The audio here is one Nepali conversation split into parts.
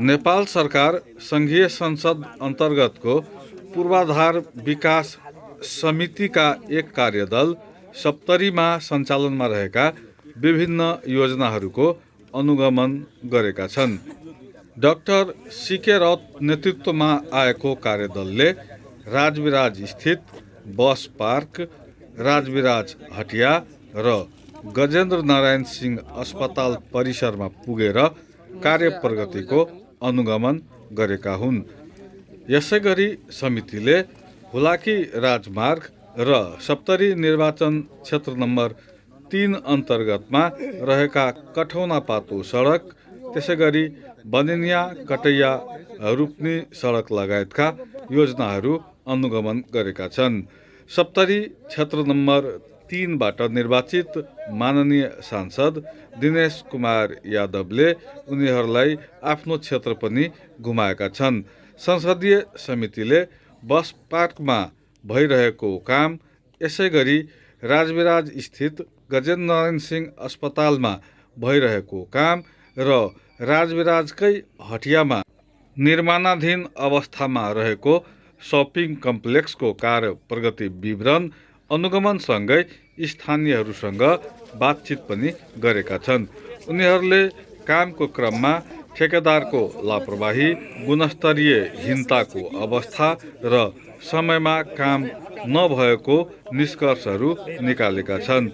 नेपाल सरकार संघीय संसद अन्तर्गतको पूर्वाधार विकास समितिका एक कार्यदल सप्तरीमा सञ्चालनमा रहेका विभिन्न योजनाहरूको अनुगमन गरेका छन्। डाक्टर क्राउट नेतृत्वमा आएको कार्यदलले राजविराज स्थित बस पार्क, राजविराज हटिया र गजेन्द्र नारायण सिंह अस्पताल परिसरमा पुगेर कार्य प्रगतिको अनुगमन गरेका हुन्। यसैगरी समितिले हुलाकी राजमार्ग र सप्तरी निर्वाचन क्षेत्र नम्बर 3 अन्तर्गतमा रहेका कठौना पातो सडक, त्यसैगरी बनिनिया कटैया रूपनी सडक लगायतका योजनाहरू अनुगमन गरेका छन्। सप्तरी क्षेत्र नम्बर 3 बाट निर्वाचित माननीय सांसद दिनेश कुमार यादवले उनीहरूलाई आफ्नो क्षेत्र पनि घुमाएका छन्। संसदीय समितिले बस पार्कमा भइरहेको काम, यसैगरी राजविराज स्थित गजेन्द्र नारायण सिंह अस्पतालमा भइरहेको काम र राजविराजकै हटियामा निर्माणाधीन अवस्थामा रहेको सपिङ कम्प्लेक्सको कार्य प्रगति विवरण अनुगमनसँगै स्थानीयहरूसँग बातचित पनि गरेका छन्। उनीहरूले कामको क्रममा ठेकेदारको लापरवाही, गुणस्तरीयहीनताको अवस्था र समयमा काम नभएको निष्कर्षहरू निकालेका छन्।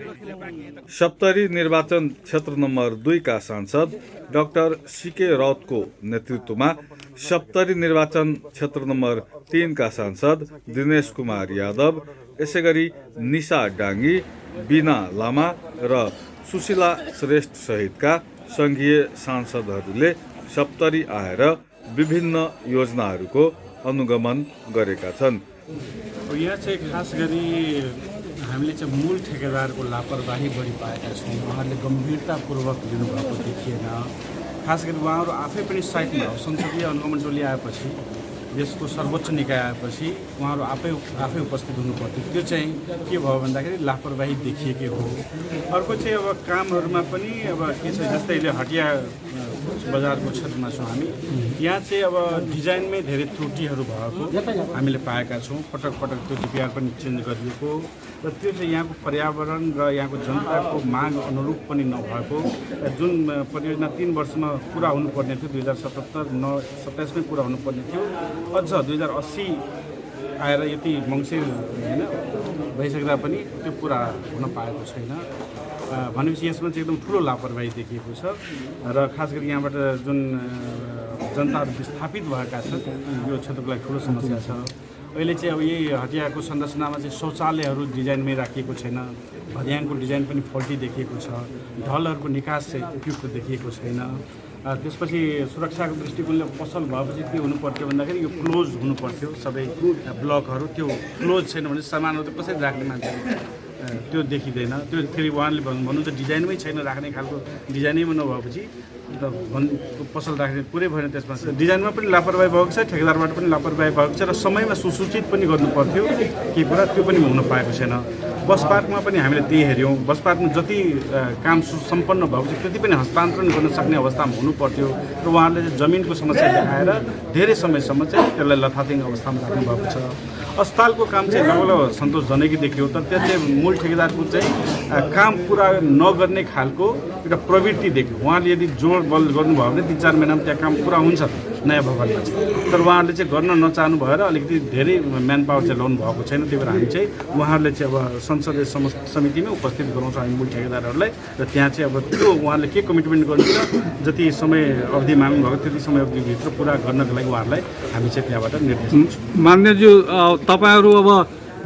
सप्तरी निर्वाचन क्षेत्र नम्बर 2 का सांसद डाक्टर क्राउटको नेतृत्वमा सप्तरी निर्वाचन क्षेत्र नम्बर 3 का सांसद दिनेश कुमार यादव, यसैगरी निशा डाङ्गी, बिना लामा र सुशीला श्रेष्ठ सहितका संघीय सांसदहरूले सप्तरी आएर विभिन्न योजनाहरूको अनुगमन गरेका छन्। यहाँ चाहिँ खास गरी हामीले चाहिँ मूल ठेकेदारको लापरवाही बढी पाएका छौँ। उहाँहरूले गम्भीरतापूर्वक लिनुभएको देखिएन। खास गरी उहाँहरू आफै पनि साइटमा संसदीय अनुगमन टोली आएपछि, देशको सर्वोच्च निकाय आएपछि उहाँहरू आफै उपस्थित हुनुपर्थ्यो। त्यो चाहिँ के भयो भन्दाखेरि लापरवाही देखिएकै हो। अर्को चाहिँ अब कामहरूमा पनि अब के छ, जस्तै अहिले हटिया बजारको क्षेत्रमा छौँ हामी, यहाँ चाहिँ अब डिजाइनमै धेरै त्रुटिहरू भएको हामीले पाएका छौँ। पटक पटक त्यो डिपिआर पनि चेन्ज गरिएको र त्यो चाहिँ यहाँको पर्यावरण र यहाँको जनताको माग अनुरूप पनि नभएको। जुन परियोजना 3 वर्षमा पुरा हुनुपर्ने थियो, 2027-27मै पुरा हुनुपर्ने थियो, अझ 2080 आएर यति मङ्सिर होइन भइसक्दा पनि त्यो पुरा हुन पाएको छैन। भनेपछि यसमा चाहिँ एकदम ठुलो लापरवाही देखिएको छ र खास गरी यहाँबाट जुन जनताहरू विस्थापित भएका छन् यो क्षेत्रको लागि ठुलो समस्या छ। अहिले चाहिँ अब यही हटियाको संरचनामा चाहिँ शौचालयहरू डिजाइनमै राखिएको छैन, भद्याङको डिजाइन पनि फल्टी देखिएको छ, ढलहरूको निकास चाहिँ उपयुक्त देखिएको छैन। त्यसपछि सुरक्षाको दृष्टिकोणले पसल भएपछि के हुनु पर्थ्यो भन्दाखेरि यो क्लोज हुनु पर्थ्यो, सबै ब्लकहरू त्यो क्लोज छैन भने सामानहरू त कसरी राख्ने मान्छेहरू त्यो देखिँदैन। त्यो फेरि उहाँले भन्नुहुन्छ डिजाइनमै छैन, राख्ने खालको डिजाइनैमा नभएपछि पसल राख्ने पुरै भएन। त्यसमा डिजाइनमा पनि लापरवाही भएको छ, ठेकेदारबाट पनि लापरवाही भएको छ र समयमा सुसूचित पनि गर्नु पर्थ्यो के कुरा, त्यो पनि हुन पाएको छैन। बस पार्कमा पनि हामीले त्यही हेऱ्यौँ, बस पार्कमा जति काम सुसम्पन्न भएको छ त्यति पनि हस्तान्तरण गर्न सक्ने अवस्थामा हुनु पर्थ्यो र उहाँहरूले चाहिँ जमिनको समस्या देखाएर धेरै समयसम्म चाहिँ त्यसलाई लथाथिङ अवस्थामा राख्नु भएको छ। अस्पतालको काम चाहिँ लगभग सन्तोषजनकै देखियो, तर त्यो चाहिँ मूल ठेकेदारको चाहिँ काम पुरा नगर्ने खालको एउटा प्रवृत्ति देख्यो। उहाँले यदि जोड बल गर्नुभयो भने 3-4 महिनामा त्यहाँ काम पुरा हुन्छ नयाँ भवनमा चाहिँ, तर उहाँहरूले चाहिँ गर्न नचाहनु भएर अलिकति धेरै म्यान पावर चाहिँ ल्याउनु भएको छैन। त्यही भएर हामी चाहिँ उहाँहरूले चाहिँ अब संसदीय समितिमै उपस्थित गराउँछौँ हामी मूल ठेकेदारहरूलाई र त्यहाँ चाहिँ अब त्यो उहाँहरूले के कमिटमेन्ट गर्नुहुन्छ, जति समय अवधि माग्नु भएको त्यति समय अवधिभित्र पुरा गर्नको लागि उहाँहरूलाई हामी चाहिँ त्यहाँबाट निर्देश दिन्छौँ। मान्यज्यू, तपाईहरू अब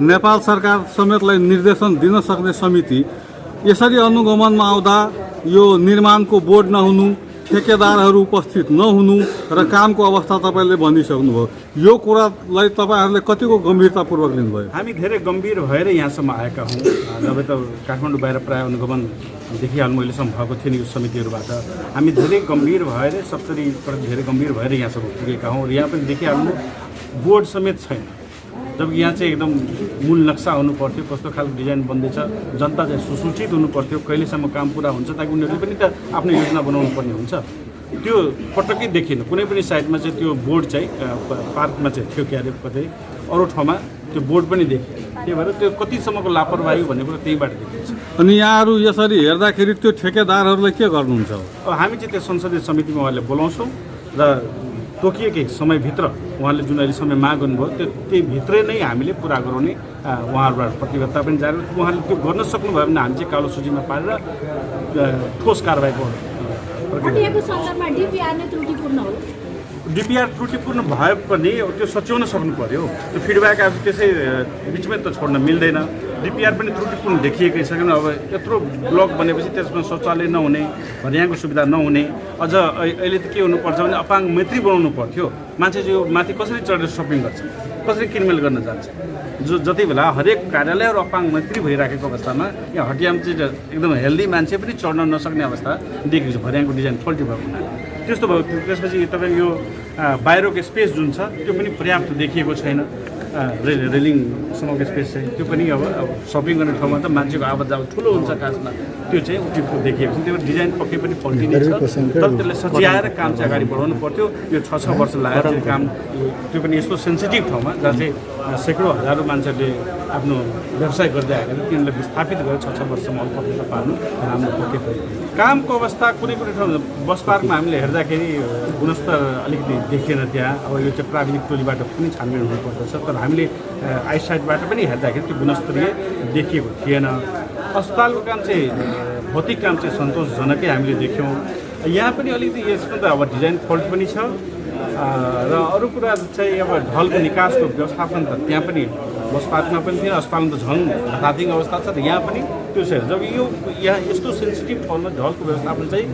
नेपाल सरकार समेतलाई निर्देशन दिन सक्ने समिति यसरी अनुगमनमा आउँदा यो निर्माणको बोर्ड नहुनु, ठेकेदारहरू उपस्थित नहुनु र कामको अवस्था तपाईँले भनिसक्नुभयो, यो कुरालाई तपाईँहरूले कतिको गम्भीरतापूर्वक लिनुभयो? हामी धेरै गम्भीर भएर यहाँसम्म आएका हौँ। नभए त काठमाडौँ बाहिर प्रायः अनुगमन देखिहाल्नु अहिलेसम्म भएको थियो नि यो समितिहरूबाट। हामी धेरै गम्भीर भएर सप्तरीप्रति धेरै गम्भीर भएर यहाँसम्म पुगेका हौँ र यहाँ पनि देखिहाल्नु बोर्ड समेत छैन। जबकि यहाँ चाहिँ एकदम मूल नक्सा हुनु पर्थ्यो, कस्तो खालको डिजाइन बन्दैछ, जनता चाहिँ सुसूचित हुनु पर्थ्यो, कहिलेसम्म काम पुरा हुन्छ, ताकि उनीहरूले पनि त आफ्नो योजना बनाउनु पर्ने हुन्छ। त्यो पटक्कै देखिएन कुनै पनि साइडमा चाहिँ त्यो बोर्ड चाहिँ पार्कमा चाहिँ थियो के अरे कतै अरू ठाउँमा त्यो बोर्ड पनि देखियो त्यही भएर त्यो कतिसम्मको लापरवाही भन्ने कुरो त्यहीबाट देखिन्छ अनि यहाँहरू यसरी हेर्दाखेरि त्यो ठेकेदारहरूलाई के गर्नुहुन्छ अब हामी चाहिँ त्यो संसदीय समितिमा उहाँले बोलाउँछौँ र तोकिएकै समयभित्र उहाँले जुन अहिले समय माग गर्नुभयो त्यही भित्रै नै हामीले पुरा गराउने उहाँहरूबाट प्रतिबद्धता पनि जारी उहाँले त्यो गर्न सक्नुभयो भने हामी चाहिँ कालो सूचीमा पारेर ठोस कारबाहीको डिपिआर त्रुटिपूर्ण भए पनि त्यो सच्याउन सक्नु पर्यो त्यो फिडब्याक आज त्यसै बिचमै त छोड्न मिल्दैन डिपिआर पनि त्रुटिपूर्ण देखिएकै छ किन अब यत्रो ब्लक बनेपछि त्यसमा शौचालय नहुने भर्याङको सुविधा नहुने अझ अहिले त के हुनुपर्छ भने अपाङ्ग मैत्री बनाउनु पर्थ्यो मान्छे चाहिँ माथि कसरी चढेर सपिङ गर्छ कसरी किनमेल गर्न जान्छ जति बेला हरेक कार्यालयहरू अपाङ्ग मैत्री भइराखेको अवस्थामा यहाँ हटियामा चाहिँ एकदम हेल्दी मान्छे पनि चढ्न नसक्ने अवस्था देखिएको छ भर्याङको डिजाइन फल्टी भएको हुनाले त्यस्तो भयो त्यसपछि तपाईँको यो बाहिरको स्पेस जुन छ त्यो पनि पर्याप्त देखिएको छैन रेलिङसम्मको स्पेस चाहिँ त्यो पनि अब सपिङ गर्ने ठाउँमा त मान्छेको आवाज जावत ठुलो हुन्छ खासमा त्यो चाहिँ उपयुक्त देखिएको छ त्यो डिजाइन पक्कै पनि फल्टी नै छ तर त्यसलाई सच्याएर काम चाहिँ अगाडि बढाउनु पर्थ्यो यो 6 वर्ष लागेर चाहिँ काम त्यो पनि यस्तो सेन्सिटिभ ठाउँमा जहाँ चाहिँ सैकडौँ हजारौँ मान्छेहरूले आफ्नो व्यवसाय गर्दै आएको तिनीहरूलाई विस्थापित गरेर 6 वर्षसम्म अल्पत्ता पार्नु राम्रो पक्कै पनि कामको अवस्था कुनै कुनै ठाउँमा बस पार्कमा हामीले हेर्दाखेरि गुणस्तर अलिकति देखिएन त्यहाँ अब यो चाहिँ प्राविधिक टोलीबाट पनि छानबिन हुनुपर्दछ तर हामीले आइसाइडबाट पनि हेर्दाखेरि त्यो गुणस्तरीय देखिएको थिएन अस्पतालको काम चाहिँ भौतिक काम चाहिँ सन्तोषजनकै हामीले देख्यौँ यहाँ पनि अलिकति यसको त अब डिजाइन फल्ट पनि छ र अरू कुरा चाहिँ अब ढलको निकासको व्यवस्थापन त त्यहाँ पनि बस पार्कमा पनि थियो अस्पतालमा त झन् हताहतिङ अवस्था छ त यहाँ पनि त्यो छ जब यो यहाँ यस्तो सेन्सिटिभ ठाउँमा ढलको व्यवस्थापन चाहिँ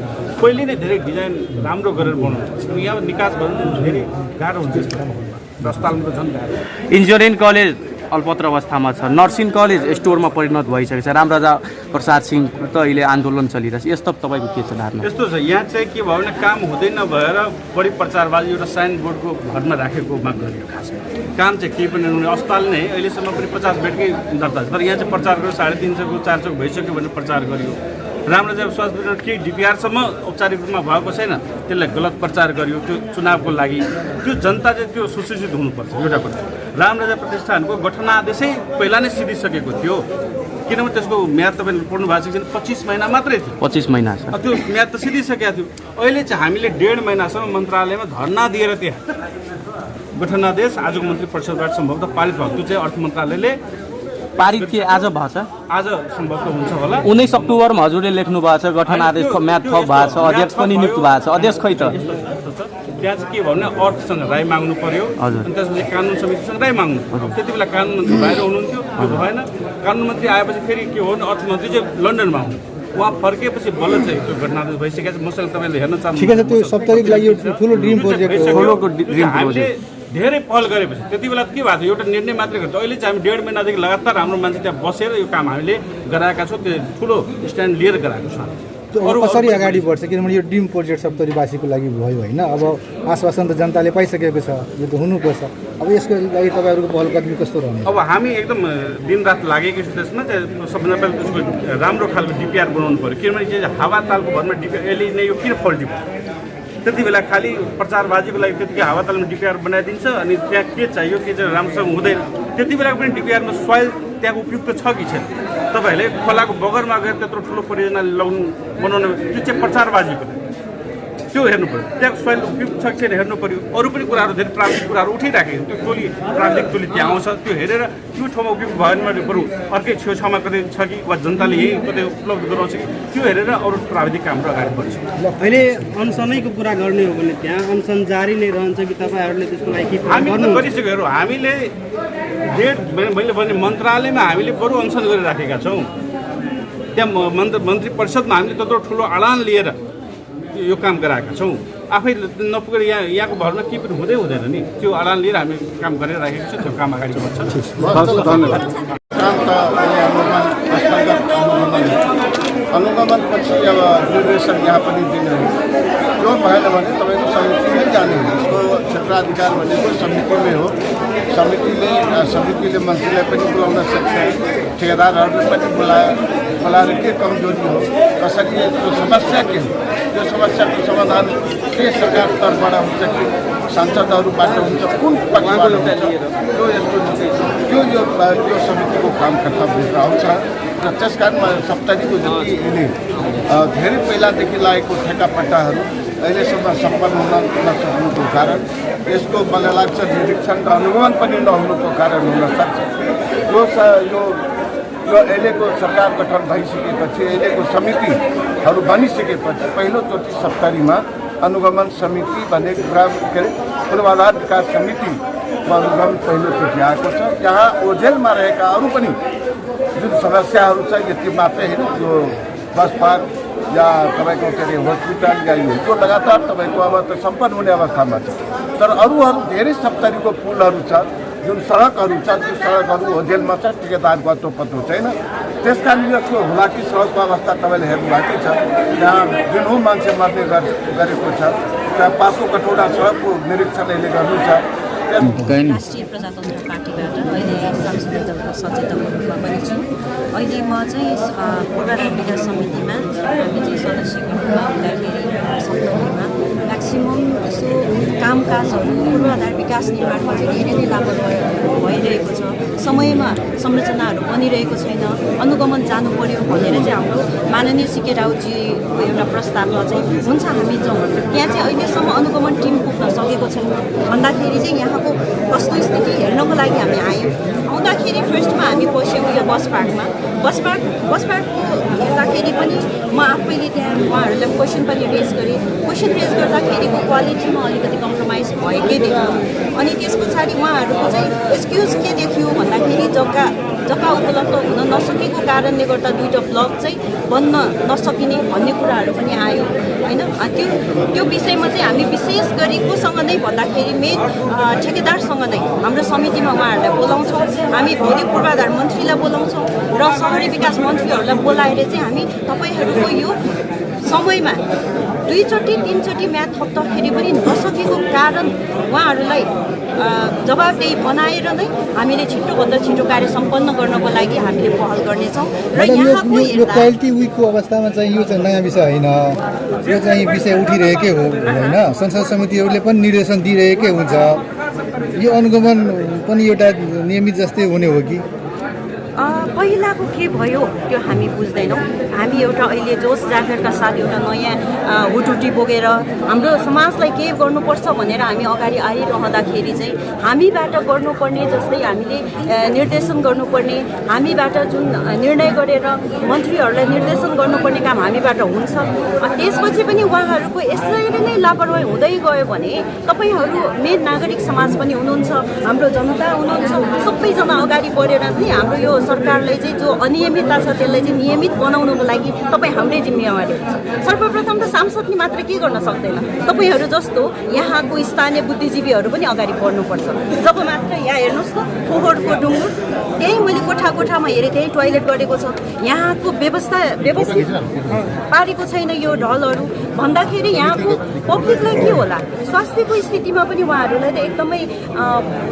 पहिले नै धेरै डिजाइन राम्रो गरेर बनाउनुपर्छ यहाँ निकास गर्नु धेरै गाह्रो हुन्छ यस्तो ठाउँमा अस्पतालमा त झन् गाह्रो इन्जिनियरिङ कलेज अल्पत्र अवस्थामा छ नर्सिङ कलेज स्टोरमा परिणत भइसकेको छ रामराजा प्रसाद सिंह त अहिले आन्दोलन चलिरहेछ यस्तो तपाईँको के छ धारणा यस्तो छ यहाँ चाहिँ के भयो भने काम हुँदै नभएर बढी प्रचारबाजी एउटा साइन बोर्डको घरमा राखेको माग गरियो खासमा काम चाहिँ केही पनि नहुने अस्पताल नै अहिलेसम्म पनि 50 बेडकै दर्ता छ तर यहाँ चाहिँ प्रचार गर्यो 350 400 भइसक्यो भनेर प्रचार गरियो रामराजा स्वास्थ्य केन्द्र केही डिपिआरसम्म औपचारिक रूपमा भएको छैन त्यसलाई गलत प्रचार गरियो त्यो चुनावको लागि त्यो जनता चाहिँ त्यो सुसूचित हुनुपर्छ एउटा कुरा रामराजा प्रतिष्ठानको गठनादेशै पहिला नै सिद्धिसकेको थियो किनभने त्यसको म्याद तपाईँले पढ्नु भएको छ 25 महिना मात्रै थियो 25 महिना छ त्यो म्याद त सिद्धिसकेको थियो अहिले चाहिँ हामीले 1.5 महिनासम्म मन्त्रालयमा धर्ना दिएर त्यहाँ गठनादेश आजको मन्त्री परिषदबाट सम्भवतः पारित भएको त्यो चाहिँ अर्थ मन्त्रालयले पारित के आज भएको छ आज सम्भवतः हुन्छ होला 19 अक्टोबरमा हजुरले लेख्नु भएको छ गठन आदेशको म्याद थप भएको छ अध्यक्ष पनि नियुक्त भएको छ अध्यक्ष खै त त्यहाँ चाहिँ के भयो भने अर्थसँग राय माग्नु पर्यो अनि त्यसपछि कानुन समितिसँग राय माग्नु त्यति बेला कानुन मन्त्री बाहिर हुनुहुन्थ्यो त्यो भएन कानुन मन्त्री आएपछि फेरि के हो भने अर्थमन्त्री चाहिँ लन्डनमा हुनु उहाँ फर्किएपछि बल्ल चाहिँ त्यो घटनादेश भइसकेको छ मसँग तपाईँले हेर्न चाहनुहुन्छ ठिकै छ त्यो सप्तरीको लागि ठुलो ड्रिम प्रोजेक्ट हो धेरै पहल गरेपछि त्यति बेला के भएको थियो एउटा निर्णय मात्रै गर्छ अहिले चाहिँ हामी 1.5 महिनादेखि लगातार हाम्रो मान्छे त्यहाँ बसेर यो काम हामीले गराएका छौँ त्यो ठुलो स्ट्यान्ड लिएर गराएको छौँ अरू कसरी अगाडि बढ्छ किनभने यो ड्रिम प्रोजेक्ट सप्तरीवासीको लागि भयो होइन अब आश्वासन त जनताले पाइसकेको छ यो त हुनुपर्छ अब यसको लागि तपाईँहरूको पहल कदमी कस्तो रहने अब हामी एकदम दिनरात लागेकै छु त्यसमा चाहिँ सबभन्दा पहिला त्यसको राम्रो खालको डिपिआर बनाउनु पऱ्यो किनभने चाहिँ हावातालको भरमा डिपिआर यसले नै यो किन फल्टी भयो त्यति बेला खालि प्रचारबाजीको लागि त्यतिकै हावातालमा डिपिआर बनाइदिन्छ अनि त्यहाँ के चाहियो के चाहिँ राम्रोसँग हुँदैन त्यति बेला पनि डिपिआरमा सोइल त्यहाँ उपयुक्त छ कि छैन तपाईँहरूले खोलाको बगरमा गएर त्यत्रो ठुलो परियोजना बनाउनु त्यो चाहिँ प्रचारबाजीको त्यो हेर्नु पऱ्यो त्यहाँ सोइल उपयुक्त छ कि छैन हेर्नु पऱ्यो अरू पनि कुराहरू धेरै प्राविधिक कुराहरू उठिराखेको त्यो टोली प्राविधिक टोली त्यहाँ आउँछ त्यो हेरेर त्यो ठाउँमा उपयुक्त भएन भने बरु अर्कै छेउछाउमा कतै छ कि वा जनताले यही कतै उपलब्ध गराउँछ कि त्यो हेरेर अरू प्राविधिक कामहरू अगाडि बढ्छ अहिले अनसनैको कुरा गर्ने हो भने त्यहाँ अनसन जारी नै रहन्छ कि तपाईँहरूले त्यसको लागि के हामी त गरिसकेको हामीले मैले भने मन्त्रालयमा हामीले बरु अनसन गरिराखेका छौँ त्यहाँ मन्त्री परिषदमा हामीले त्यत्रो ठुलो अडान लिएर यो काम गराएका छौँ आफै नपुगेर यहाँको भरमा केही पनि हुँदैन नि त्यो अडान लिएर हामी काम गरेर राखेको छौँ त्यो काम अगाडि बढ्छ अनुगमनपछि अब निर्देशन यहाँ पनि दिनु त्यो भएन भने तपाईँको समितिले जाने यसको क्षेत्राधिकार भनेको समितिमै हो। समितिले मन्त्रीलाई पनि बोलाउन सक्छ, ठेकेदारहरूले पनि बोलाएर के कमजोरी हो, कसरी यसको समस्या के हो, त्यो समस्याको समाधान के सरकार तर्फबाट हुन्छ कि सांसदहरूबाट हुन्छ, कुन पक्षबाट हुन्छ, त्यो यो समितिको काम कर्तव्यभित्र आउँछ। र त्यस कारण सप्तरीको जति यसले धेरै पहिलादेखि लागेको ठेकापट्टाहरू अहिलेसम्म सम्पन्न हुन नसक्नुको कारण, यसको मलाई लाग्छ निरीक्षण र अनुगमन पनि नहुनुको कारण हुनसक्छ। यो अहिलेको सरकार गठन भइसकेपछि, अहिलेको समितिहरू बनिसकेपछि पहिलोचोटि सप्तरीमा अनुगमन समिति भन्ने कुरा के अरे पूर्वाधार विकास समितिको अनुगमन पहिलोचोटि आएको छ। यहाँ ओझेलमा रहेका अरू पनि जुन समस्याहरू छ, यति मात्रै होइन, यो बस पार्क या तपाईँको के अरे हस्पिटल या यो लगातार तपाईँको अब त सम्पन्न हुने अवस्थामा छ। तर अरू धेरै सप्तरीको पुलहरू छ, जुन सडकहरू छ, त्यो सडकहरू होजेलमा छ, ठेकेदारको पत्तो छैन। त्यस कारण यसको हुलाकी सडकको अवस्था तपाईँले हेर्नुभएकै छ। त्यहाँ दिनहुँ मान्छे मर्ने गरेको छ। त्यहाँ 5 सडकको निरीक्षण अहिले गर्नु छ। राष्ट्रिय प्रजातन्त्र पार्टीबाट अहिले सांसदीय दलको सचेतकको रूपमा पनि छु। अहिले म चाहिँ पूर्वाधार विकास समितिमा हामी चाहिँ सदस्यको रूपमा हुँदाखेरि सप्तरीमा म्याक्सिमम् यसो कामकाजहरू पूर्वाधार विकास निर्माणमा चाहिँ धेरै नै लापरवाहीहरू भइरहेको छ। समयमा संरचनाहरू बनिरहेको छैन। अनुगमन जानु पर्यो भनेर चाहिँ हाम्रो माननीय क्राउटजीको एउटा प्रस्तावमा चाहिँ हुन्छ हामी जाउँ, त्यहाँ चाहिँ अहिलेसम्म अनुगमन टिम पुग्न सकेको छैन भन्दाखेरि चाहिँ यहाँको कस्तो स्थिति हेर्नको लागि हामी आयौँ। आउँदाखेरि फर्स्टमा हामी पस्यौँ यो बस पार्कको हेर्दाखेरि पनि म आफैले त्यहाँ उहाँहरूलाई क्वेसन पनि रेज गरेँ। क्वेसन रेज गर्दाखेरिको क्वालिटीमा अलिकति कम्प्रोमाइज भएकै देख्यौँ। अनि त्यस पछाडि उहाँहरूको चाहिँ एक्सक्युज के देखियो भन्दाखेरि जग्गा उपलब्ध हुन नसकेको कारणले गर्दा 2टा ब्लक चाहिँ बन्न नसकिने भन्ने कुराहरू पनि आयो होइन। त्यो विषयमा चाहिँ हामी विशेष गरी कोसँग नै भन्दाखेरि मेन ठेकेदारसँग नै हाम्रो समितिमा उहाँहरूलाई बोलाउँछौँ। हामी भोलि पूर्वाधार मन्त्रीलाई बोलाउँछौँ र सहरी विकास मन्त्रीहरूलाई बोलाएर चाहिँ हामी तपाईँहरूको यो समयमा 2-3चोटि म्याद थप्दाखेरि पनि नसकेको कारण उहाँहरूलाई जवाबदेही बनाएर नै हामीले छिटोभन्दा छिटो कार्य सम्पन्न गर्नको लागि हामीले पहल गर्नेछौँ। र यहाँको यो क्वालिटी विकको अवस्थामा चाहिँ यो चाहिँ नयाँ विषय होइन, यो चाहिँ विषय उठिरहेकै हो होइन। संसद समितिहरूले पनि निर्देशन दिइरहेकै हुन्छ। यो अनुगमन पनि एउटा नियमित जस्तै हुने हो कि पहिलाको के भयो त्यो हामी बुझ्दैनौँ। हामी एउटा अहिले जोस जागरका साथ एउटा नयाँ हुटुटी बोकेर हाम्रो समाजलाई के गर्नुपर्छ भनेर हामी अगाडि आइरहँदाखेरि चाहिँ हामीबाट गर्नुपर्ने जस्तै हामीले निर्देशन गर्नुपर्ने, हामीबाट जुन निर्णय गरेर मन्त्रीहरूलाई निर्देशन गर्नुपर्ने काम हामीबाट हुन्छ। त्यसपछि पनि उहाँहरूको यसरी नै लापरवाही हुँदै गयो भने तपाईँहरू मेन नागरिक समाज पनि हुनुहुन्छ, हाम्रो जनता हुनुहुन्छ, सबैजना अगाडि बढेर चाहिँ हाम्रो यो सरकारलाई चाहिँ जो अनियमितता छ त्यसलाई चाहिँ नियमित बनाउनको लागि तपाईँ हाम्रै जिम्मेवारी हुन्छ। सर्वप्रथम त सांसदले मात्र के गर्न सक्दैन, तपाईँहरू जस्तो यहाँको स्थानीय बुद्धिजीवीहरू पनि अगाडि बढ्नुपर्छ। जब मात्र यहाँ हेर्नुहोस् त फोहोरको डुङ्गुर त्यहीँ मैले कोठामा हेरेँ, त्यहीँ टोइलेट गरेको छ। यहाँको व्यवस्थित पारेको छैन यो ढलहरू भन्दाखेरि यहाँको पब्लिकलाई के होला, स्वास्थ्यको स्थितिमा पनि उहाँहरूलाई त एकदमै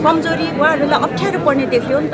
कमजोरी, उहाँहरूलाई अप्ठ्यारो पर्ने देखियो नि त।